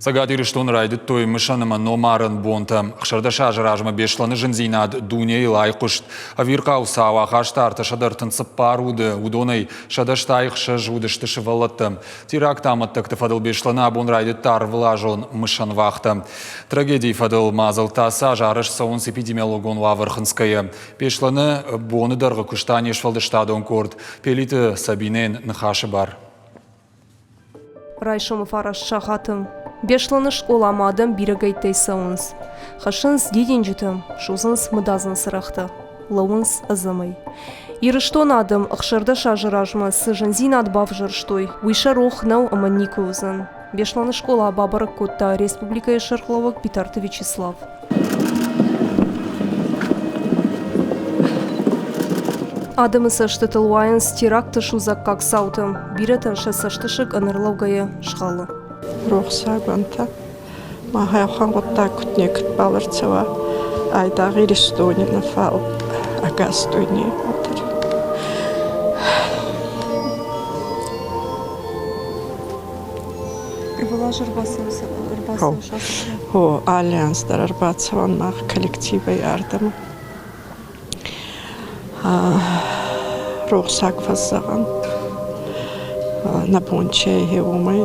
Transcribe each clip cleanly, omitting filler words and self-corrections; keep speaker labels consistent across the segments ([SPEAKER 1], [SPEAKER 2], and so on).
[SPEAKER 1] Цӕгат Ирыстоны райдыдтой мысӕн ӕмӕ номарӕн бонтӕ. 16 азы размӕ Беслӕны зындзинад дунейыл айхъуыст. Ӕвирхъау цау ахаста 334 уды, уыдонӕй 186 уыдысты сывӕллӕттӕ. Теракты амӕттӕгты фӕдыл Беслӕны абон райдыдта ӕрвылазон мысӕн вахтӕ. Трагедийы фӕдыл мадзӕлттӕ ацы аз арӕзт цӕуынц эпидемиологон уавӕр хынцгӕйӕ. Беслӕны боны дӕргъы куыста не сфӕлдыстадон къорд. Пелиты Сабинӕйӕн ныхасы бар.
[SPEAKER 2] Райсомы фараст сахаты Беслӕны скъоламӕ адӕм бирӕгӕйттӕй цӕуынц. Хӕссынц дидинджытӕ, судзынц мыдадзын цырӕгътӕ, лӕууынц ӕдзӕмӕй. Ирыстоны адӕм 16 азы размӕ цы зындзинад бавзӕрстой, уый сӕ рох нӕу ӕмӕ никуы уыдзӕн. Беслӕны скъола бабӕрӕг кодта республикӕйы сӕргълӕууӕг Битарты Вячеслав. Адӕмы цӕстытыл уайынц теракты судзаггаг цаутӕ. Бирӕтӕн сӕ цӕстысыг ӕнӕрлӕугӕйӕ згъӕлы.
[SPEAKER 3] Рохсаг уӕнтӕ. Махӕй ахӕм гъуддаг куд некӕдбал ӕрцӕуа айдагъ Иристони нӕ, фал ӕгас дуйней дӕр. О, алли анз дӕр ӕрбацӕуӕн мах коллективӕй ардӕмӕ. Рохсаг фӕззӕгъӕн. Нӕ бон чи ӕй, уомӕй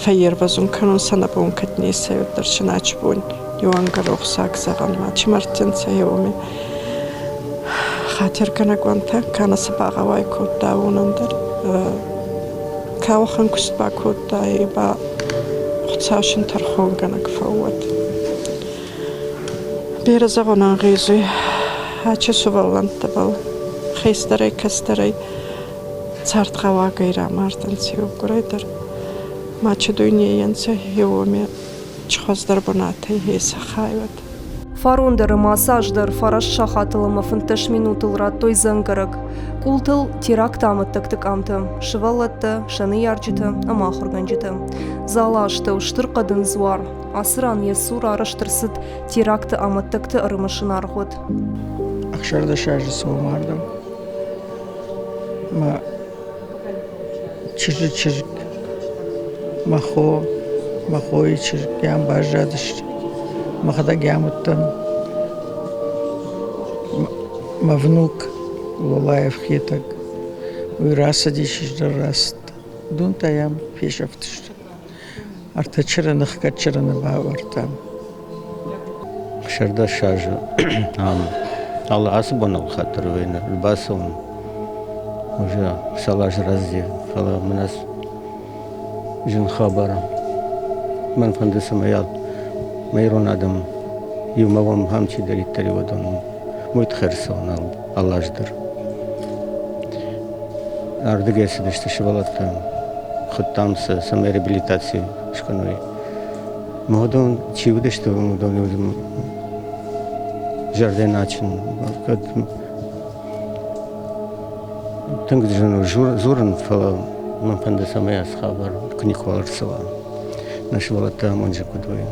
[SPEAKER 3] фӕййервӕзун кӕнун сӕ нӕ бон кӕд нецӕй, уӕддӕр си начи бон иуӕнгӕ рохсаг зӕгъӕн ма чи мардтӕнцӕ, уоми хатиргӕнӕг уӕнтӕ, ка нӕ сӕ багъӕуай кодта, уонӕн дӕр. Ка уӕхӕн куст бакодта, е ба Хуцау син тӕрхонгӕнӕг фӕууӕд. Берӕ зӕгъун ӕнгъезуй ачи сувӕллӕнттӕбӕл, хестӕрӕй-кӕстӕрӕй цардгъӕуагӕй рамардӕнцӕ еугурӕй дӕр. Мачи дуйнейӕн сӕ уоми чи хуӕздӕр бунатӕй хецӕ хайуӕд.
[SPEAKER 2] Фарон дӕр ӕмӕ ацы аз дӕр фараст сахатыл ӕмӕ 15 минутыл радтой дзӕнгӕрӕг. Къултыл теракты амӕттӕгты къамтӕ, сывӕллӕттӕ, сӕ ныййарджытӕ ӕмӕ ахуыргӕнджытӕ. Залы астӕу стыр хъӕдын дзуар. Ацы ран йӕ цур арӕзт ӕрцыд теракты амӕттӕгты ӕрымысын аргъуыд.
[SPEAKER 4] 16 азы цӕуы мардӕм. Мӕ чызджы чызг, мӕ хо, мӕ хойы чызг йӕм баззадысты. Мӕхӕдӕг йӕм уыдтӕн. Мӕ внук Лолаев Хетӕг, уый рацыдис, ӕз дӕр рацыдтӕн. Уыдон та йӕм фесӕфтысты. Ӕртӕ чырыны хгӕд чырыны бавӕрдтам.
[SPEAKER 5] 16 азы ам алы ацы бон ӕлхӕд дӕр вӕййы ӕрбацӕуын уже цал азы раздӕр, фӕлӕ мын ӕз зын хабар. Мӕн фӕнды, цӕмӕй мӕ ирон адӕм иумӕ уӕм ахӕм чидӕриддӕр уыдон уый тыххӕй ӕрцӕуын алы аз дӕр. Ардыгӕй цыдысты сывӕллӕттӕ, хуыдтам сӕ, цӕмӕй реабилитаци скӕной. Мӕ уыдон чи уыдысты, уыдон зӕрдӕ начын. Кӕд тынг зын у дзурын, фӕлӕ мӕн фӕнды, цӕмӕй ацы хабар куы никуал ӕрцӕуа. Нӕ сывӕллӕттӕ амонджы куыд уой.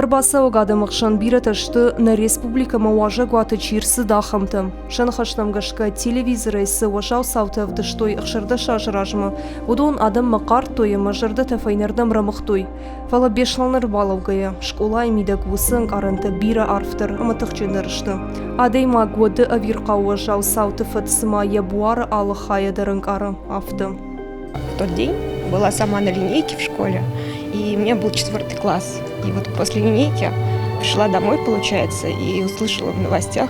[SPEAKER 2] Ӕрбацӕуӕг адӕмы хсӕн бирӕтӕ сты, нӕ республикӕмӕ уазӕгуаты чи рцыд, ахӕмтӕ. Сӕ ныхӕстӕм гӕсгӕ, телевизорӕй цы уӕззау цаутӕ ӕвдыстой 16 азы размӕ, уыдон адӕммӕ хъардтой ӕмӕ зӕрдӕтӕ фӕйнӕрдӕм рӕмыгътой. Фӕлӕ Беслӕны ӕрбалӕугӕйӕ, скъолайы мидӕг уыцы ӕнкъарӕнтӕ бирӕ арфдӕр ӕмӕ тыхджындӕр сты. Адӕймаг уӕды ӕвирхъау уӕззау цауты фӕд цыма йӕ буары алы хайӕ дӕр ӕнкъары, афтӕ.
[SPEAKER 6] В тот день была сама на линейке в школе, и у меня был четвертый класс. И вот после линейки пришла домой, получается, и услышала в новостях,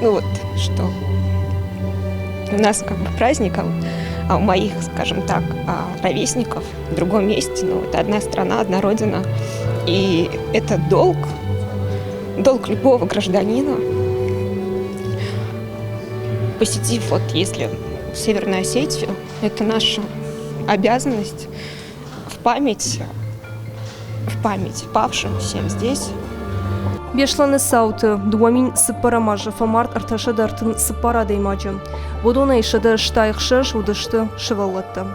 [SPEAKER 6] ну вот, что у нас как бы праздник, а у моих, скажем так, ровесников в другом месте, ну, это одна страна, одна родина. И это долг, долг любого гражданина, посетив, вот если Северную Осетию, это наша обязанность в память павшим всем здесь.
[SPEAKER 2] Беслӕны цауты 2004 азы фӕмард 334 адӕймаджы. Уыдонӕй 166 уыдысты сывӕллӕттӕ.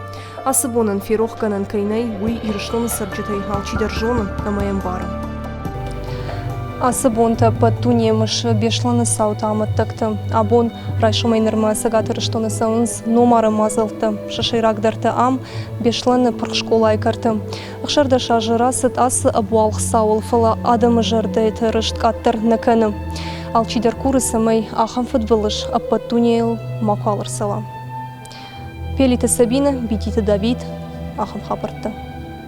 [SPEAKER 2] Ацы бонӕн ферохгӕнӕн кӕй нӕй, уый Ирыстоны цӕрджытӕй алчидӕр зоны ӕмӕ ӕмбары. Ацы бонтӕ ӕппӕт дунейы мысы Беслӕны цауты амӕттӕгты. Абон райсомӕй нырмӕ Цӕгат Ирыстоны цӕуынц номарӕн мадзӕлттӕ. Сӕ сӕйрагдӕртӕ ам, Беслӕны пырх скъолайы кӕрты. 16 азы рацыд ацы ӕбуалгъ цауыл, фӕлӕ адӕмы зӕрдӕты рыст къаддӕр нӕ кӕны. Алчидӕр куры, цӕмӕй ахӕм фыдбылыз ӕппӕт дунейыл макуал ӕрцӕуа. Пелиты Сабинӕ, Бититы Давид, ахӕм хабӕрттӕ.